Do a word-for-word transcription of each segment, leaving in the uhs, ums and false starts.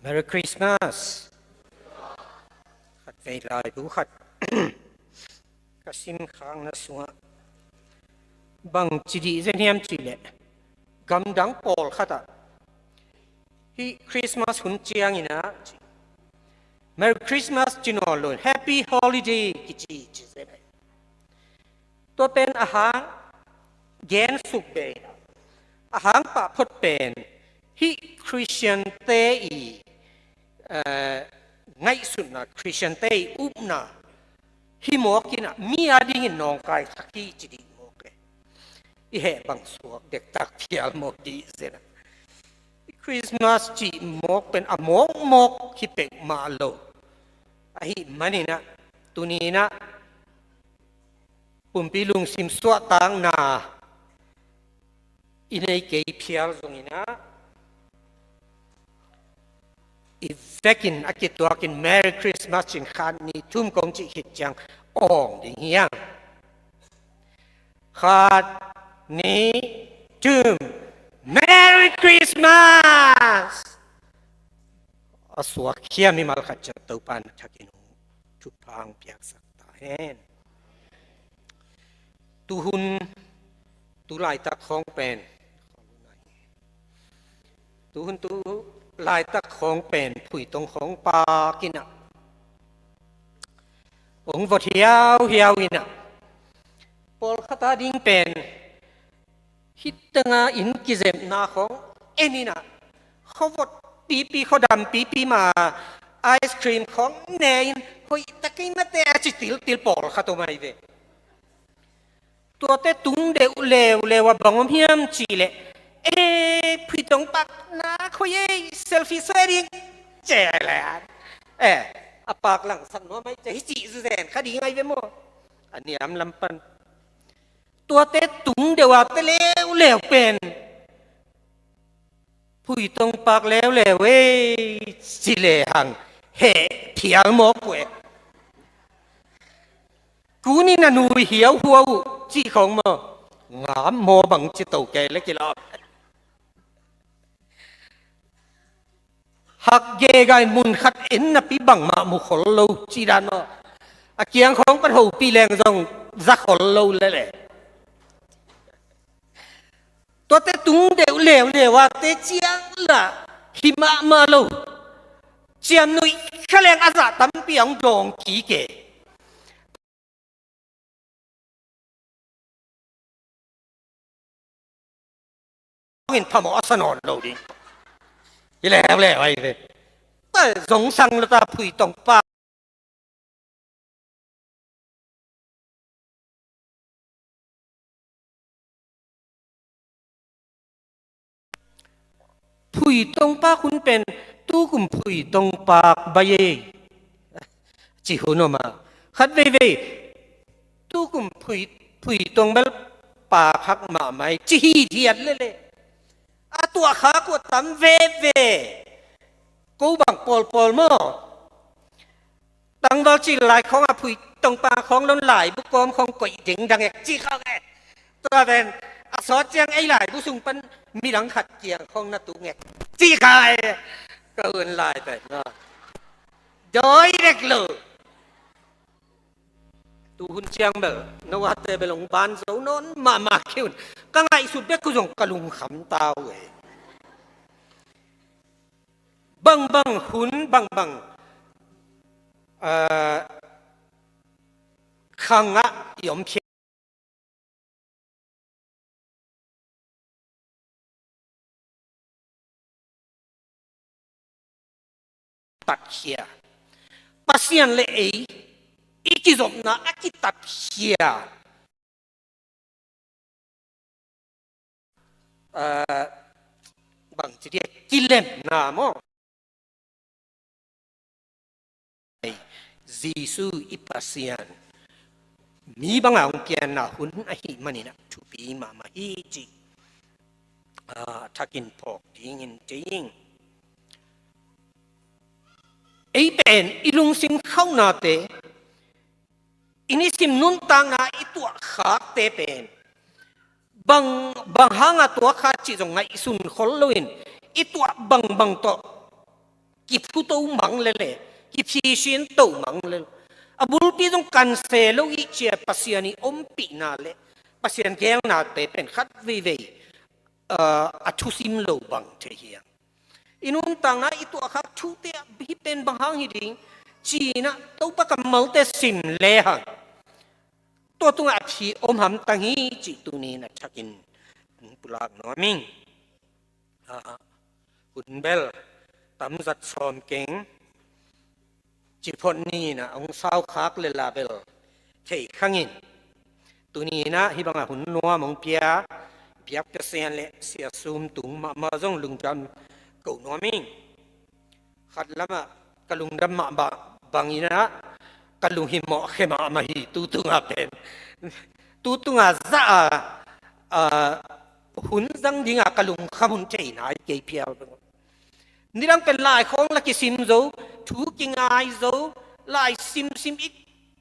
Merry Christmas. Khat vei laibu khat ka simkhakna sungah bang ci dih zen hiam cih leh, gamdang pawlkhat ah hih Christmas hun ciangin ah Merry Christmas ci nawn lo in Happy Holiday kici ci zen. Tua pen a hang gen suk ve in ah, a hang pah phot pen hih Christian-te i, eh, ngaihsutna, Christian-te i upna hi mawk in ah, mi a dingin nawngkai thak hi ci dih mawk e. I heh bang suak dektak phial mawk dih zen ah, Christmas cih mawk pen a mawkmawk hi pek mah lo. Ahih manin ah, tuni in ah pumpi lungsim suahtakna i nei kei phial zongin ah, i vekin a kituakin Merry Christmas ci-in khat, nih, thum kong cih khit ciang awng ding hi hang. Khat, nih, thum. Merry Christmas! A suak hiam i mal khat ciat Topa in a thakin hong thupha hong piaksak ta hen. Tuhun tu laitak khawng pen, tuhun tu laitak khawng pen phuitong khawng pak in ah, hong vot hiauhiau in ah, pawlkhat a ding pen hih tengah inn kizepna khawng en in ah, khuavot pipi, khuadam pipi ma, ice cream khawng ne in, hoih ta kei mate a ci tiltil pawlkhat om ahi ve. Tuate tung deuh leuleu a bang om hiam cih leh, "Eh, phuitong pakna khoi ei, selfie suai ding," ci leh, eh, a pak langsak nuam ahi ci, hih cih zuzen kha ding ahi ve maw? A niam lam pan. Tuate tung deuh a te leuleu pen, "Phuitong pak leuleu ei," ci lehang heh phial mawk uh e. "Kunin a nui hiauhuau uh," cih khawng maw? Ngam maw bang ci to kei le kilawm. Hak gega in mun khat en napi bangmah mu khol lo cih dan maw? A kiang khawng pan hopih leng zong za khol lo lele. Tuate tung deuh leuleu a te ciang lah hi mahmah lo. Ciamnuih kha leng a zah tampi a hong dawng kik e. Hong in phamawh a sa nawn lo ding. Hi leuleu ahi ve. Tua zong sang lo ta phuitong pak. Phuitong pak hun pen, tukum phuitong pak bai ei, ci hun om a. Khat veivei, tukum phui, phuitong bel pak hak mahmah ei, ci hithiat lele. A tuahkhak uh a tam veve. Ko bang pawlpawl maw? Tangval cil lai khawng a phuitong pak khawng lon laibu kawm khawng koih dingdang ek ci khawng e. Tua pen a sawt ciang ei laibu sung pan midang khat kiang khawng na tung ek ci kha e. Ka hun lai pen maw? Dawi dek lo. Tuhun ciang bel, no ate bel hong ban zo nawn mahmah kei un. Ka ngaihsut bek uh zong ka lungkham ta uh e. Bangbang hun, bangbang, ah, khang ah i om khia. Tatkhia. Pasian le ei i kizopna a kitatkhia. Ah, bangci dia kilemna maw? Jesu i Pasian mi banga hong pianna hun ahih manin ah thupi mahmah hi cih, ah, thakin phawk dingin kei ing. Ei pen i lungsim khauhnate, i nisim nuntakna i tuahkhakte pen bang, bang hanga tuakkha cih zong ngaihsun khol loin i tuah bangbang tawh kiphuto mang lel e, kiphisinto mang lel. A bulpi zong kanse lo i cih a Pasian i ompihna le Pasian geelnate pen khat veivei, ah, a thusim lo bang thei hi hang. I nuntakna i tuahkhak thute ah hih pen bang hang hi ding ci-in ah Topa kammalte sim lehang tua tungah a phi om hamtang hi cih tuni-in a thakin pulak nuam ing. Ah, hun bel tamzat sawm keng, ciphot ni-in ah hong saukhak lel a bel thei khang in. Tuni-in ah hih bangah hun nuam hong pia biak Pasian le Sia Sum Tung mahmah zong lungdam ko nuam ing. Khat lamah ka lungdam mahmah bangin ah ka lunghimawh khia mahmah hi tu tungah pen. Tu tungah zah a, ah, hun zang dingah ka lungkham hun thei nai kei phial. Nidang pen lai khawng la kisim zo, thu kingai zo, lai simsim i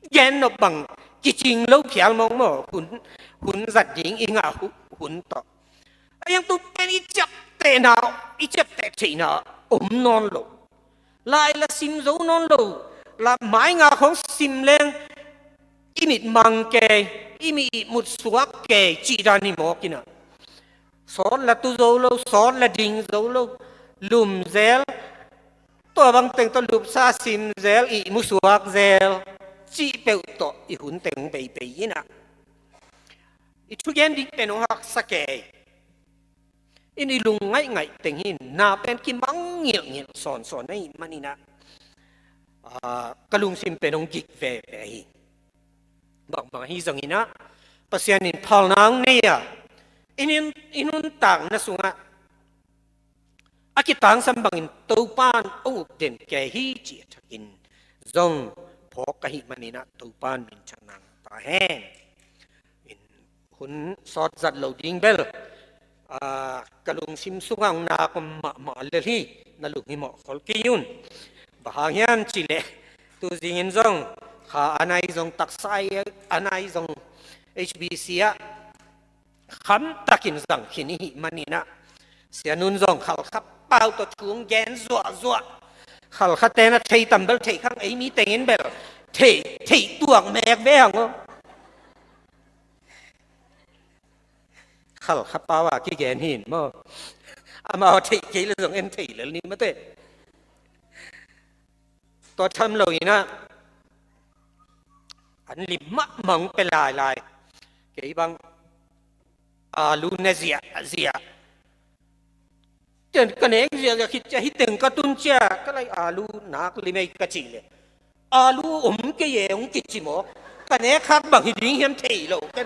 gen nop bang kicing lo phial mawk maw, hun, hun zat ding i ngah hu-, hun tawh. A yang tu pen i ciaptehna, i ciapteh theihna om nawn lo. Lai la sim zo nawn lo, la mai nga khawng sim leng i mit mang kei, i mit mutsuak kei cih dan hi mawk in ah. Sawt la tu zo lo, sawt la ding zo lo, lum zel, tua bang teng tawh lupsa sim zel, i musuak zel cih peuh tawh i hun teng beibei in ah. I thugen ding pen hong haksa kei in, i lung ngaihngaih teng hi in, na pen kimang ngilhngilh sawnsawn ahih manin ah, ah, ka lungsim pen hong gik veve hi. Bangbang ahi zongin ah Pasian in phalna hong nei a, i nun-, i nuntakna sungah a kitangsam bangin Topa in hong uk den kei hi cih a thakin zong phawk ka hih manin ah Topa in minthanna ngah ta hen. In hun sawt zat lo ding bel, ah, ka lungsim sungah hong nak om mahmah lel hi, na lunghimawh khol kei un. Bang hang hiam cih leh tu zingin zong kha a nai zong, taksa a nai zong H B C ah khamtakin zang khin i hih manin ah, Sia Nun zong Khalkha pau tawh thu hong gen zuahzuah. Khalkhate na thei tam bel thei khang, ei mi tengin bel thei, thei tuak mek ve hang aw. Khalkha pau a kigen hi in maw. Amau a theih kei leh zong en thei lel ni mate. Tua tham lo in ah an lim mahmah hong pia lailai. Kei bang alu ne ziahziah. Ken ka nek ziahziah khit ciang hih teng ka tun ciang ka lai alu nak lim ei ka cih leh, alu om kei e hong kici maw. Ka nek khak bang hi ding hiam thei lo ken.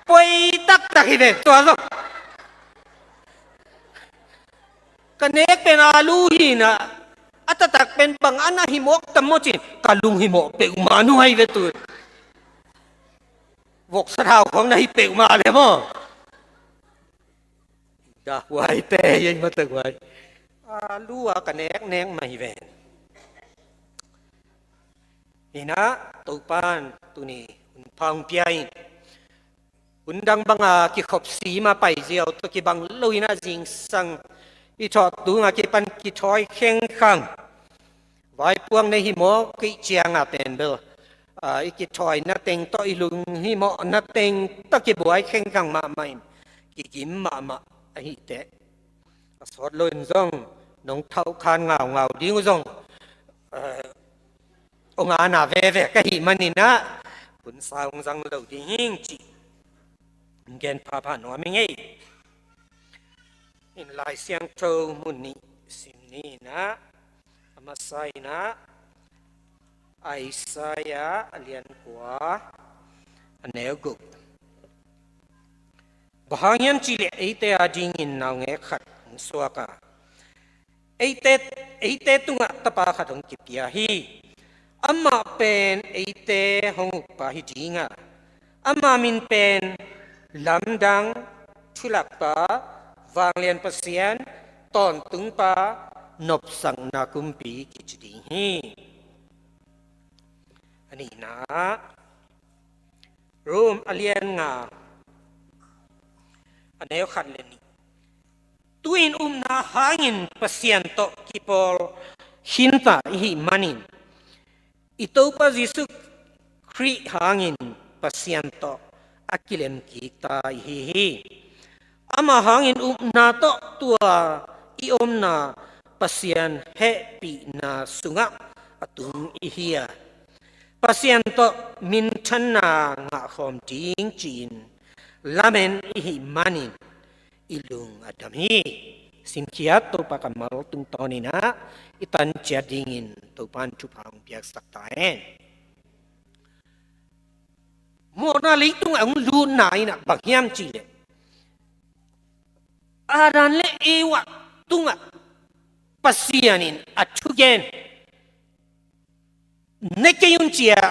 Poi taktak hi ve tua zong. Ka nek pen alu hi in ah, a taktak pen bang a na hi mawk tam maw ci-in ka lunghimawh peuhmah nuai ve tu. Voksa thau khawng na hi peuhmah le maw. Dah huai te, ei mah tak huai. Alu a ka nek nek mah hi ven. In ah Topa in tuni hun pha hong pia in, hun dang banga kikhop sima paiziau tawh kibang lo in ah zingsang i thawh tunga kipan kithawi khengkhang. Vaipuak nei hi mawk kei cianga pen bel, ah, i kithawina teng tawh i lunghimawhna teng tawh kibuai khengkhang mahmah in kigim mahmah ahi teh. A sawt lo in zong nong thauhkhan ngaungau ding uh zong, eh, hong ana veve ka hih manin ah hun sa hong zang lo ding hing cih gen phapha nuam ing ei. In Lai Siangtho mun nih sim ni in ah, a masa in ah Isaiah a lian kua a neu guk. Bang hang hiam cih leh eite adingin naungek khat hong suak a, eite, eite tungah tapa khat hong kipia hi. Amah pen eite hong ukpa hi ding a, ama min pen Lamdang, Thulakpa, Vanglian Pasian, Tawntungpa, Nopsakna Kumpi kici ding hi. A nihna, Rom a lian nga a neu khat le nih. Tu-in upna hangin Pasian tawh kipawl khinta i hih manin, i Topa Jesuh Khrih hangin Pasian tawh a kilemkik ta i hi hi. Ama hangin upna tawh tua i omna Pasian hehpihna sungah a tung i hi a, Pasian tawh minthanna ngahkhawm ding ci-in lamen i hih manin i lung a dam hi. Simkhiat Topa kammal tungtawninah i tan ciat dingin Topa in thupha hong piaksak ta hen. Mawhna leitungah hong lutna inah bang hiam cihleh, Adam le Eva tungah Pasian in a thugen, ne kei un ci-a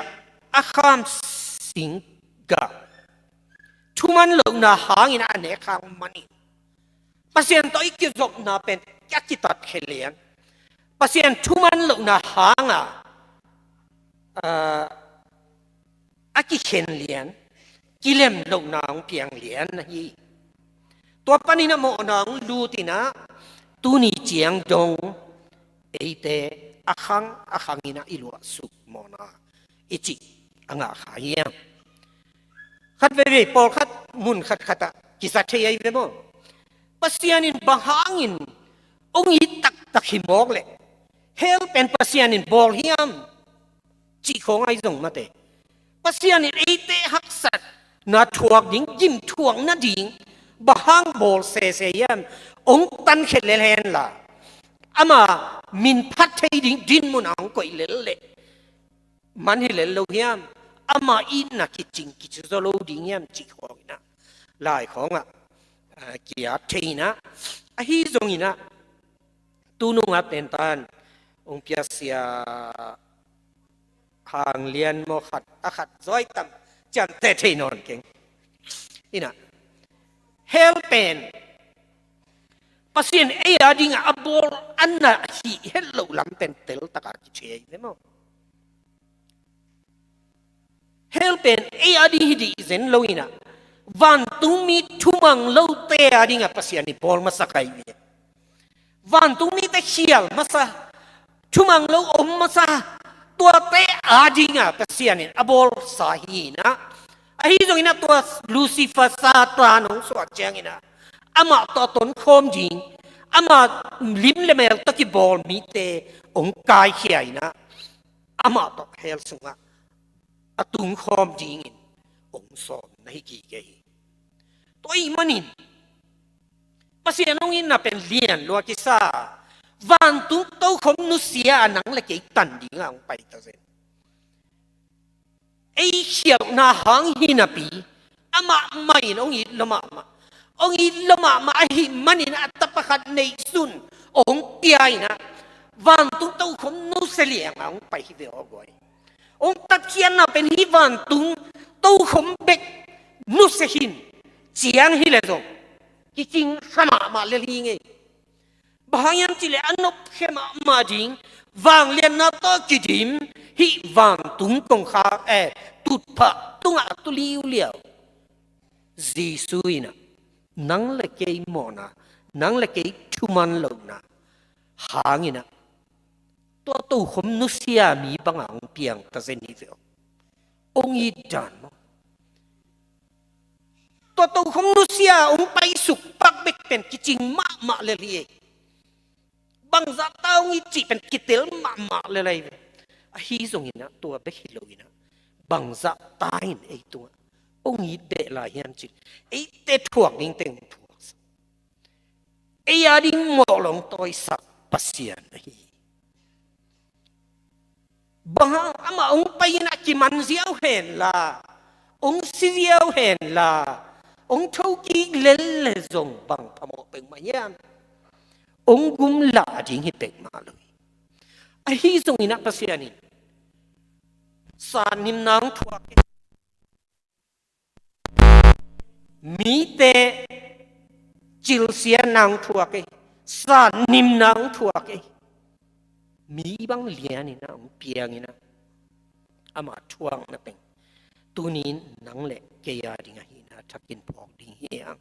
a kham singga, thuman lohna hangin a nek hang manin Pasian tawh i kizopna pen a kitatkhia lian. Pasian thuman lohna hanga, ah, a kikhen lian, kilem lohna hong piang lian ahi. Tua panin a mawhna hong lutinah tuni ciang dong eite a khang a khanginah i luahsuk mawhna i cih a ngah kha hiam? Khat veivei pawlkhat mun khatkhatah kisa thei ahi ve maw? Pasian in bang hangin hong it taktak hi mawk leh hell pen Pasian in bawl hiam? Cih khawng ahi zong mate, Pasian in eite haksatna thuak ding, gim thuak nading bang hang bawl sese hiam? Hong tankhia lel henla, ama min phat thei ding dinmun a hong koih lel leh man hi lel lo hiam? Ama itna kicing kici zaw lo ding hiam cih khawnginah lai khawngah, ah, ki-at thei inah, ahi zonginah tunungah tentan hong piasia hang lian maw, khat a khat zawi tam ciamteh thei nawn keng. Inah hell pen Pasian ei a dingah a bawl a na hih het loh lam pen teltaka kici ahi ve maw? Hell pen ei a ding hi dih zen lo inah, vantungmi thumang lote a dingah Pasian i bawl masa kha hi ve. Vantungmite khial masa, thumang lo om masa, tuate a dingah Pasian in a bawlsa hi inah, ahi zonginah tua Lucifer Satan hong suah cianginah amah tawh a tonkhawm ding, amah lim le mel tawh kibawl mite hong kaikhia inah amah tawh hell sungah a tungkhawm dingin hong sawm na hi kik hi. Tua ahih manin Pasian hong itna pen lian lua kisa, vantung tokhom nusia a nang le kei tan dingah hong pai ta zen. Ei khialhna hang hi napi, amah mah in hong it lua mahmah. Hong it lua mahmah ahih manin a tapa khat neihsun hong pia inah vantung tokhom nusia lianga hong pai hi ve aw guai. Hong tatkhiatna pen hih vantung tokhom bek nusia hin ciang hileh zong kicing kha mahmah lel hi ngei. Bang hang hiam cihleh a nopkhia mahmah ding vangliatna tawh kidim hih vantung kongkhak, eh, tutphah tungah a tu liuliau Jesuh inah nang le kei mawhna, nang le kei thuman lohna hanginah tua tokhom nusia mi banga hong piang ta zen hi ve aw. Hong it dan maw? Tua tokhom nusia hong paisuk pak bek pen kicing mahmah lel hi. Bangzah ta hong it cih pen kitel mahmah lel ahi ve. Ahi zonginah tua bek hi loinah bangzah ta in ei tungah hong it beh lai hiam cih eite thuak ding teng thuaksak, ei a ding mawh long tawisak Pasian ahi. Bang hang amah hong pai inah kiman ziau henla, hong si ziau henla, hong thokik lel le zong bang phamawh peuhmah hiam? Hong gumlah ding hi peuhmah lo hi. Ahi zonginah Pasian in satnimna hong thuak hi. Mite cilsiatna hong thuak hi, satnimna hong thuak hi. Mi bang lianinah hong pianginah amah thuakna teng tunin nang le kei a ding ahihna thakin phawk ding hi hang.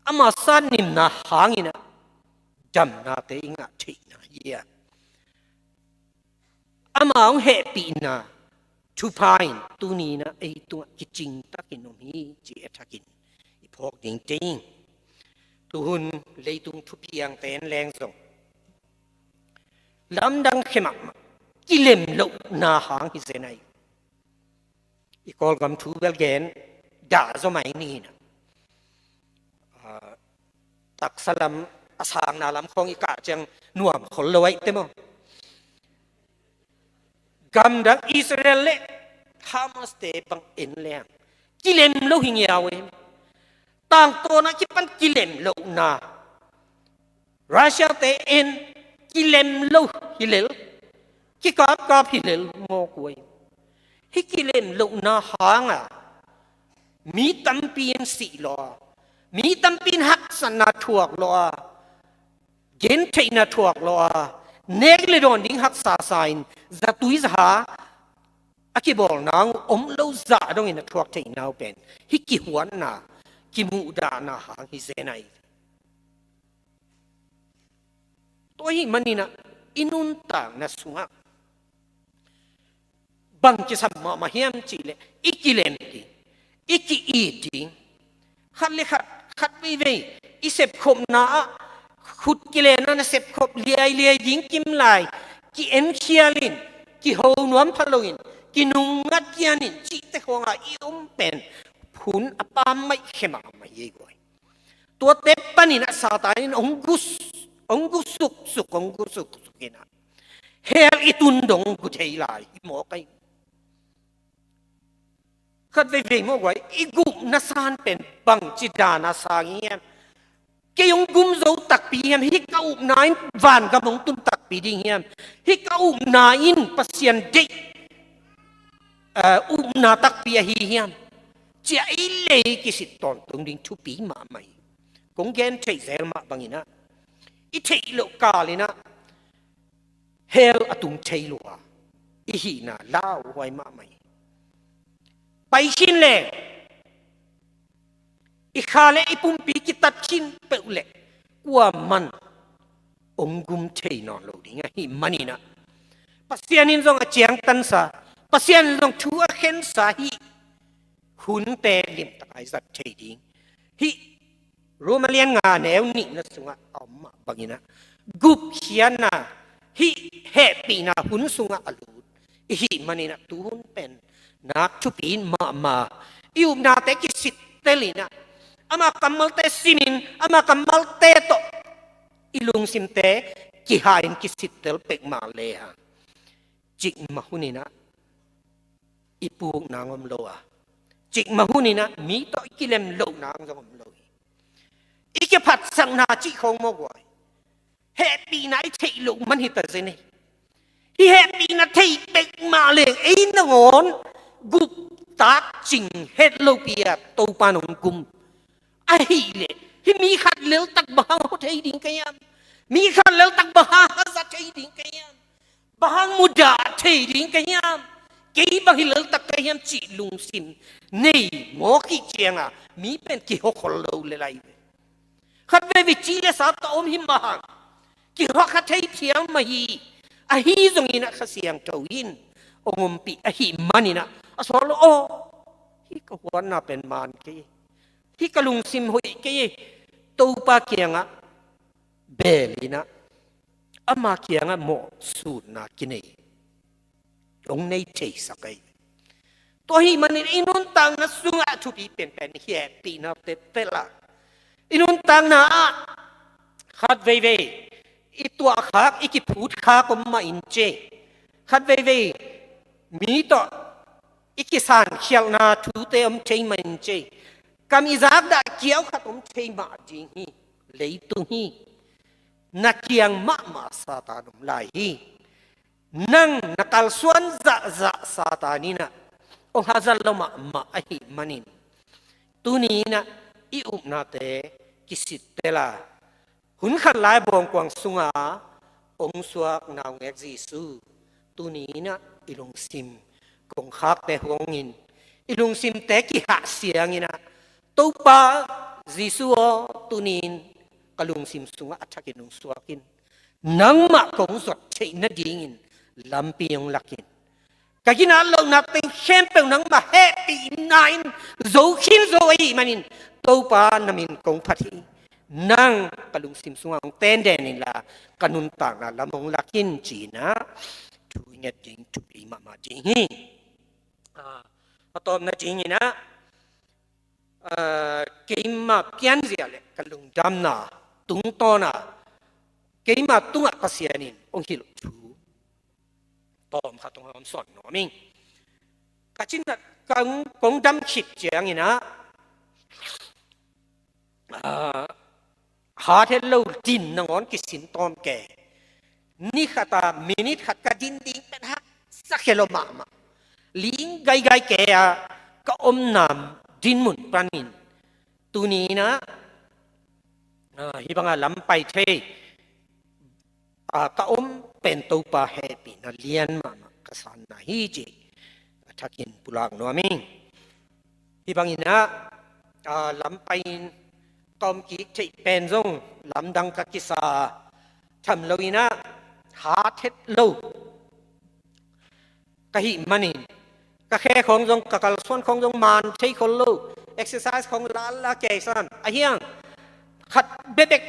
Amah satnimna hanginah damnate i ngah theihna hi a, Ama hong hehpihna thupha in tuni in ah ei tungah kicingtakin om hi, ci a thakin i phawk ding te ing. Tuhun leitung thupiangte in leng zong lamdang khia mahmah, kilemlohna hang hi zen ahi. I Kawlgam thu bel gen dah zaw mai ni in ah, ah, taksa lam a sangna lam khawng i kah ciang nuam khol lo ahi te maw. Gamdang Israel le Hamas te bang en leng kilem lo hi ngiau e. Tangtawn a kipan kilemlohna, Russia te en kilem lo hi lel, kikapkap hi lel mawk uh ahi. Hih kilemlohna hanga mi tampi in sih lawh a, mi tampi in haksatna thuak lawh a, gentheihna thuak lawh a, nek le dawn ding haksa sa in zatui zaha a kibawlna uh om lo zah dongin a thuak theihna uh pen hih kihuatna, kimuhdahna hang hi zen ahi. Tua ahih manin ah i nuntakna sungah bang kisam mahmah hiam cih leh i kilem ding, i ki-it ding, khat le khat, khat veivei i sepkhopna ah khut kilenna na sepkhop liailiai ding kim lai, ki-enkhial in, kiho nuam pha loin, kinungngat kian in cihte khawngah i om pen hun a pammaih khia mahmah hi ei guai. Tuate panin ah Satan in hong gus, hong gu suksuk, hong gu suksuk in ah hell i tun dong gu thei lai hi mawk ahi. Khat veivei mawk guai, i gupna san pen bangci dan a sang hiam? Kei hong gum zo takpi hiam? Hih ka upna in vangam hong tun takpi ding hiam? Hih ka upna in Pasian deih, eh, upna takpi ahi hiam? Ci a i lei kisit tawntung ding thupi mahmah hi. Kong gen theih zel mah bangin ah i theih loh kal in ah hell a tung thei lua i hihna lauhuai mahmah hi. Pai khin leng i kha le i pumpi kitat khin peuh leh kuaman hong gum thei nawn lo ding ahih manin ah Pasian in zong a ciangtansa, Pasian in zong thu a khensa hih hunte limtak a i zat thei ding hih Roma lian nga neu nihna sungah a om mah bangin ah gupkhiatna, hih hehpihna hun sungah a lut i hih manin ah tuhun pen nak thupi mahmah, i upnate kisittel in ah ama kammalte simin, ama kammalte tawh i lungsimte kihai in kisittel pek mah lehang cikmah hun in ah i puk nang om lo a, cikmah hun in ah mi tawh i kilem loh nang zong om lo hi. I kiphatsakna cih khawng mawk guai, hehpihna i theih loh man hi ta zen hi. Hih hehpihna theih pek mah leng ei nangawn guptak cing het lopi a Topa in hong gum ahih leh hih mi khat leltak bang hang hawh thei ding ka hiam? Mi khat leltak bang hang haza thei ding ka hiam? Bang hang mudah thei ding ka hiam? Kei bang hi leltak ka hiam cih lungsim nei mawk hi cianga mi pen kihawkhol lo le lai ve. Khat veivei ci le sa tawh om hi mah hang, kihawkha thei phial mah hi. Ahi zongin ah Kha Siangtho in hong ompih ahih manin ah a sawl lo, aw, hih ka huatna pen man kei, hih ka lungsim hoih kei, Topa kiangah bel in ah ama kiangah mawhsutna kinei hong nei theisak ahi. Tua ahih manin i nuntakna sungah thupi penpen hehpihna teltel a, i nuntakna ah khat veivei i tuahkhak, i kiphutkhak om mah in ci, khat veivei mi tawh i kisankhialhna thute om thei mah in ci, kam i zakdah kiau khat om thei mah ding hi. Leitung hi. Na kiang mahmah Satan om lai hi. Nang na kalsuan zahzah Satan in ah hong hazat lo mahmah ahih manin tuni in ah i upnate kisittel a, hun khat lai bawngkuang sunga hong suak naungek Jesu tuni in ah i lungsim kongkhakte huangin i lungsimte kihahsiang in ah, Topa Jesu aw, tuni in ka lungsim sungah a thakin hong suak in, nangmah kong zot theih nadingin lampi hong lak in. Ka ginat lohna teng khempeuh nangmah hehpihna in zo khin zo ahih manin Topa na min kong phat hi. Nang ka lungsim sungah hong tenden inla ka nuntakna lam hong lak in ci-in ah thu i nget ding thupi mahmah ding hi. A, a tawpna dingin ah, a, keima pianzia le ka lungdamna tungtawn a keima tungah Pasian in hong hilh thu tawm khat hong hawmsawn nuam ing. Ka cinat kong, kong dam khit ciangin ah, a, hat het lo din nangawn kisin tawm ke. Ni khat a minit khat ka din ding pen haksa khia lo mahmah. Ling gaigai ke a ka omna dinmun panin tuni in ah, a, hih banga lam pai thei a ka om pen Topa hehpihna lian mahmah ka sanna hi cih a thakin pulak nuam ing. Hih bangin ah, a, lam pai-in ka om kik theih pen zong lamdang ka kisa tham lo in ah hat het lo ka hih manin ka khe khawng zong, ka kalsuan khawng zong man thei khol lo, exercise khawng lala kei san a hiang khat bebek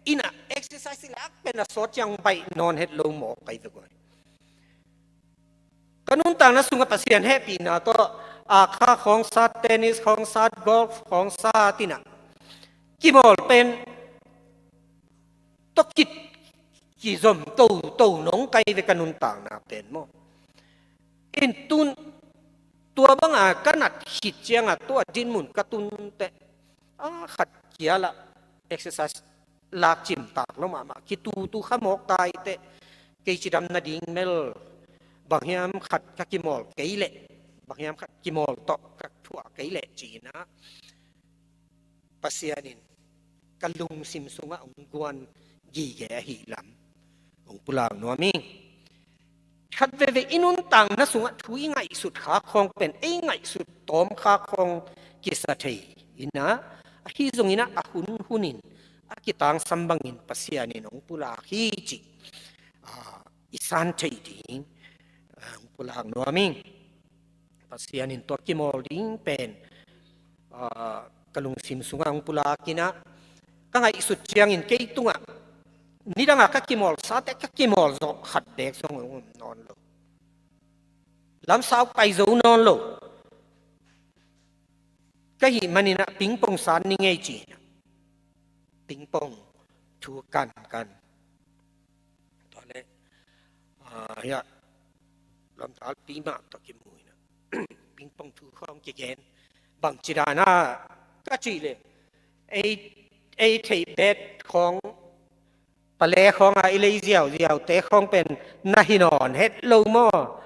in ah exercise lak pen a sawt ciang baih nawn het lo mawk kai ve guai. Ka nuntakna sungah Pasian hehpihna tawh a kha khawng sat, tennis khawng sat, golf khawng sat in ah kimawl pen tawh kit kizom toto nong kai ve ka nuntakna pen maw. In tun tua banga ka nat khit cianga tua dinmun ka tun teh, a, khat kia lah exercise lak cimtak lo mahmah, kitutu kha mawk ta i teh, kei cidam nading mel bang hiam khat ka kimawl kei leh, bang hiam khat kimawl tawh ka thuah kei leh ci-in ah Pasian in ka lungsim sungah hong guan gige ahih lam hong pulak nuam ing. Khat veve i nuntakna sungah thu i ngaihsut kha khawng pen ei ngaihsut tawm kha khawng kisa thei in ah, ahi zongin ah a hun hunin a kitangsam bangin Pasian in hong pulak hi cih, a, i san thei ding, a, hong pulak nuam ing. Pasian in tua kimawl ding pen, a, ka lungsim sungah hong pulak in ah, ka ngaihsut ciangin kei tungah nidangah ka kimawl sate ka kimawl zawh khat beek zong hong um nawn lo. Lamsau pai zo nawn lo ka hih manin ah pingpong san ni ngei ci-in ah pingpong thu kankan. Tua leh, a, hiah lamdal pi mah tawh kimu in ah pingpong thu khawng kigen. Bangci dan ah ka cih leh ei, ei theih bet khawng, pale khawng a i lei ziauziaute khawng pen na hi nawn het lo maw.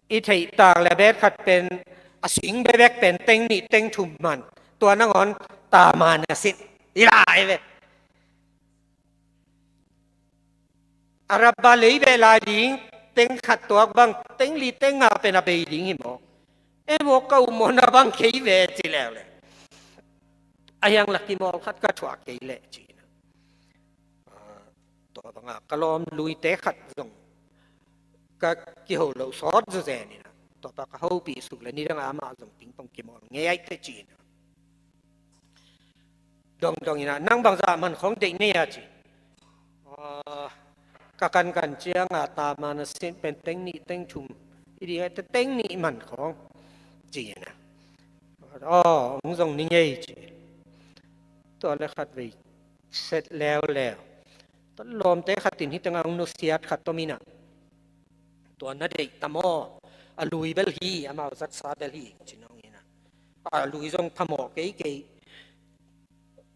I theih tak le bet khat pen a sing bebek pen teng nih teng thum man, tua nangawn taman a sit i lai ve. A raba lei beh lai ding, teng khat tuak bang teng li teng nga pen a bei ding hi maw. E maw ka um maw na bang kei ve ci leuleu. A hiang la kimawl khat ka thuah kei leh ci-in ah, tua banga ka lawm luite khat zong ka kiho lo sawt zuzen in ah, tua pa ka hopih suk le nidang amah zong pingpong kimawl ngei ai te ci-in ah, dongdong in ah nang bangzah man khawng deih nei a ci. A, ka kankan cianga taman a sit pen teng nih teng thum i ding ai te, teng nih man khawng ci-in ah, aw hong zong ni ngei ci. Tua le khat vei set leuleu. Tua lawmte khat in hih tengah hong nusiat khat tawm in ah, tua na deih tam aw, a lui bel hi, amau zatsa bel hi ci nong in ah, a lui zong phamawh keikei,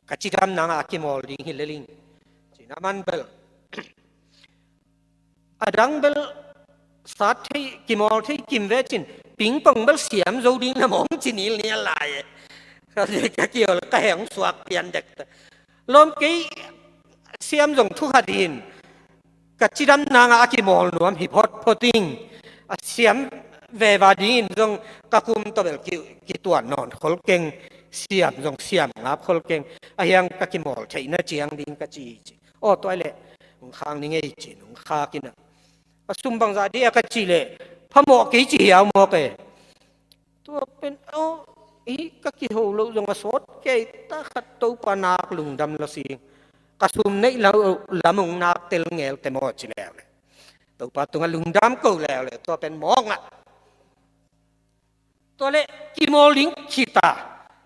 ka cidam nangah a kimawl ding hi lel ing ci-in ah man bel a dang bel sat thei, kimawl thei kim ve cin, pingpong bel siam zo ding na mawng ci nilnial lai e. Ka kiol ka heng suak pian dek ta. Lawm kei siam zong thu khat in ka cidam nangah a kimawl nuam hi photphot ing. A siam veva dingin zong ka kum tawh bel ki, kituan nawn khol keng, siam zong siam ngap khol keng. A hiang ka kimawl theihna ciang ding ka ci ci. Aw tua leh hong khak ni ngei ci-in hong khak in ah, A sum bangzah dih a ka cih leh phamawh kei ci hiau mawk e. Tua pen aw, i ka kiho loh zong a sawt kei ta khat, Topa nak lungdam lo sing. Ka sum neih lo lam ong nak tel ngel te maw ci leu le, Topa tungah lungdam ko leu le, tua pen mawk ngah. Tua le kimawl ding khita,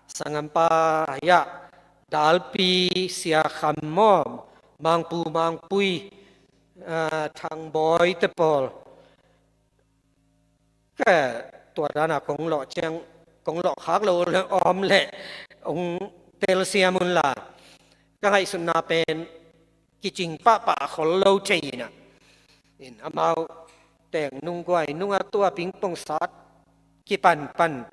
sanggampa hiah, Dalpi, Sia Kham maw, Mangpu, Mangpui, ah, Thangbawi te pawl. Ka tua dana kong lawh ciang, kong lawh khak lo le om le ong telsiam un la, ka ngaihsutna pen kicing pahpah khol lo thei inah. In amau Teng Nung Guai nungah tua pingpong sat kipanpan,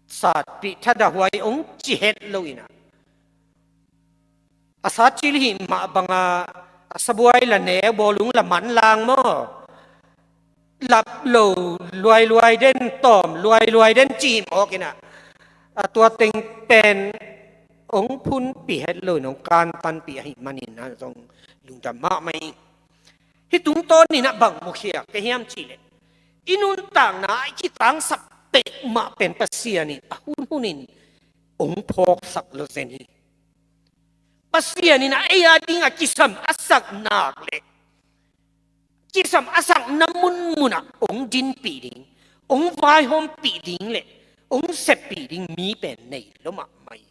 satpih thadahuai ong ci het lo inah. A sat cil hih mah banga a sabuai la ne, bawlung la manlang maw, lap lo luailuai den, tawm luailuai den cih mawk inah. A tua teng pen ong phunpih het lo in ong kantanpih ahih manin a zong lungdam mahmah ing. Hih tungtawn inah bang mukhia ka hiam cih leh, i nuntakna i kitangsap peuhmah pen Pasian in a hunhun in ong phawksak lo zen hi. Pasian in a ei a ding a kisam a sak nak le, kisam a sakna munmunah ong dinpih ding, ong vaihompih ding le ong seppih ding mi pen nei lo mahmah hi.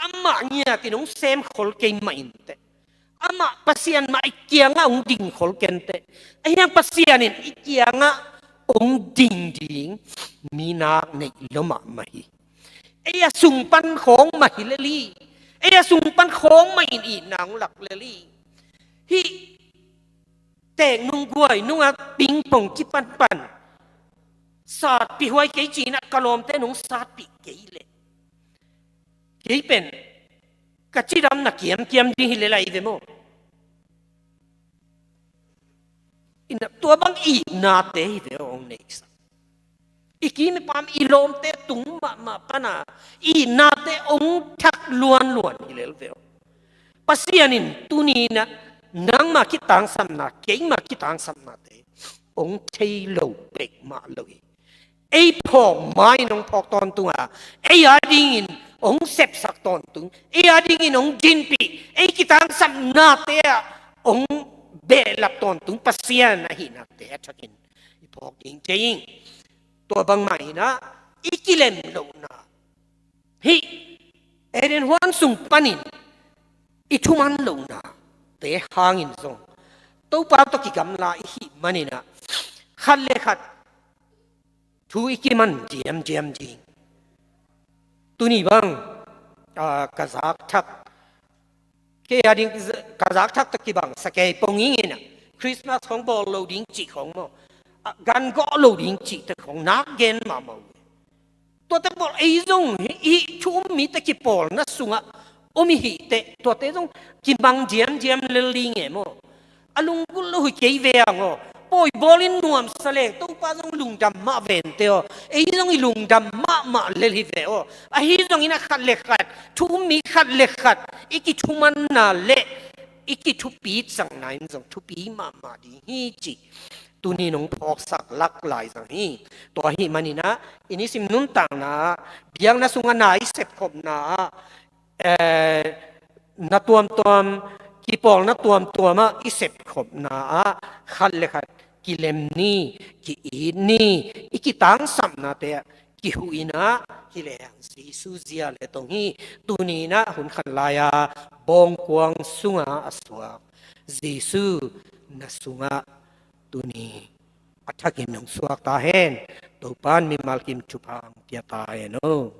Amah ngiatin ong sem khol kei mah inteh, amah Pasian mah i kiangah ong ding khol kei inteh, ahiang Pasian in i kiangah ong ding ding mi nak nei lo mahmah hi. Ei a sung pan khawng mah hi lel hi. Ei a sung pan khawng mah in itna ong lak lel hi. Hih Teng Nung Guai nungah pingpong kipanpan satpih huai kei ci inah ka lawmte nong satpih kei leh, kei pen ka cidamna kiamkiam ding hi lel a i ve maw. Inah tua bang itnate hi ve aw ong neihsak. I kim i pam i lawmte tung mahmah pana itnate ong thak luanluan hi lel ve aw. Pasian in tuni inah nangma kitangsapna, keima kitangsapnate ong thei lo peuhmah lo hi. Ei phawk ma-in ong phawk tawntung a, ei a dingin ong sepsak tawntung, ei a dingin ong dinpih, ei kitangsapnate ah ong behlap tawntung Pasian ahihnate a thakin i phawk ding thei ing. Tua bangmah inah i kilem lohna, hih Eden huan sung panin i thuman lohnate hangin zong Topa tawh kigamla i hih maninah khat le khat thu i kiman diamdiam ding. Tuni bang, ah, ka zakthak, kei a ding ka zakthak tawh kibang sa kei ponging inah Christmas khong bawl lo ding cih khong maw, ah, gan gawh lo ding cih te khong nak gen mahmah uh. Tuate bawl ei zong hih thu um mite kipawlna sungah om i hih teh, tuate zong kimang diamdiam lel ding e maw. A lunggulh lo hi kei ve ang aw. Pawi bawlin nuamsa leng Topa zong lungdam mah vente aw. Ei zong i lungdam mahmah lel hi ve aw. Ahi zongin a khat le khat, thu um mi khat le khat i kithumanna le i kithupit zangna in zong thupi mahmah ding hi cih tuni nong phawksak lak lai zang hi. Tua ahih maninah i nisim nuntakna ah, biakna sungah na i sepkhopna ah, eh, na tuamtuam, kipawlna tuamtuam ah i sepkhopna ah khat le khat kilem ni, ki-it ni, i kitangsapnate ah kihuh inah hi lehang Jesu zia le tong hi. Tuni inah hun khat lai-a bawngkuang sungah a suak Jesu na sungah tuni a thakin hong suak ta hen. Topa in mimal kim thupha hong pia ta hen aw.